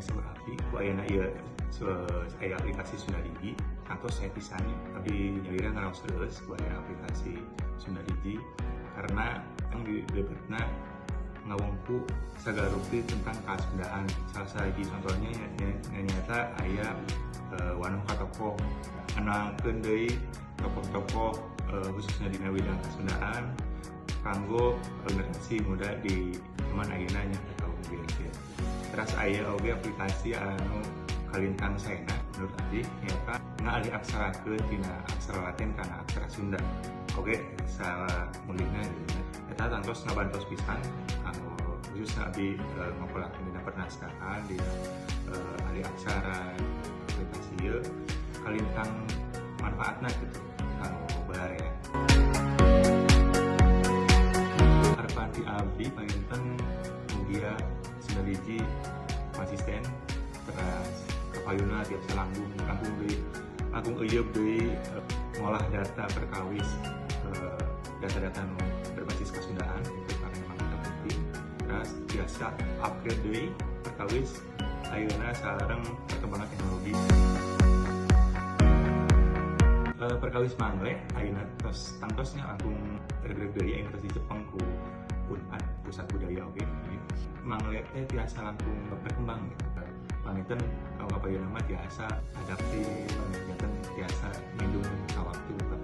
saur abdi ku ayana ieu aya aplikasi Sunda Digi kantos saya pisan abdi nyalira ngaraos terus ku aya aplikasi Sunda Digi karena yang di lebetna ngawongku sagala rupi tentang kasundaan. Salah satu contohnya nyata aya wanoh ka tokoh anangkeun deui tokoh-tokoh khususnya dina bidang kasundaan kanggo generasi muda di zaman ayeuna nya atau mungkin. Terus aya oge aplikasi anu kalintang saena menurut abdi, nyaeta ngaalih aksarakeun tina aksara Latin kana aksara Sunda. Oke, samulihna eta tangtos ngabantos pisan kanggo khususnya abdi ngokolakeun dina pernaskahan, dina alih aksara. Aplikasi ieu kalintang manfaatna gitu kanggo baraya. Harapan ti abdi panginten mugia Sunda Digi konsisten teras kapayuna tiap salanggung langkung deui langkung euyeub deui ngolah data perkawis data-data nu berbasis kasundaan itu karena memang itu penting. Terus biasa upgrade deui perkawis ayeuna sareng perkembangan teknologi. Perkawis Mangle ayeuna tos tangtosnya langkung regreg deui, ayeuna tos dicepeng ku Unpad pusat budaya oge. Mangle teh tiasa langkung berkembang gitu. Panginten kalau kapayuna mah tiasa adaptif, panginten tiasa ngindung ka waktu ka.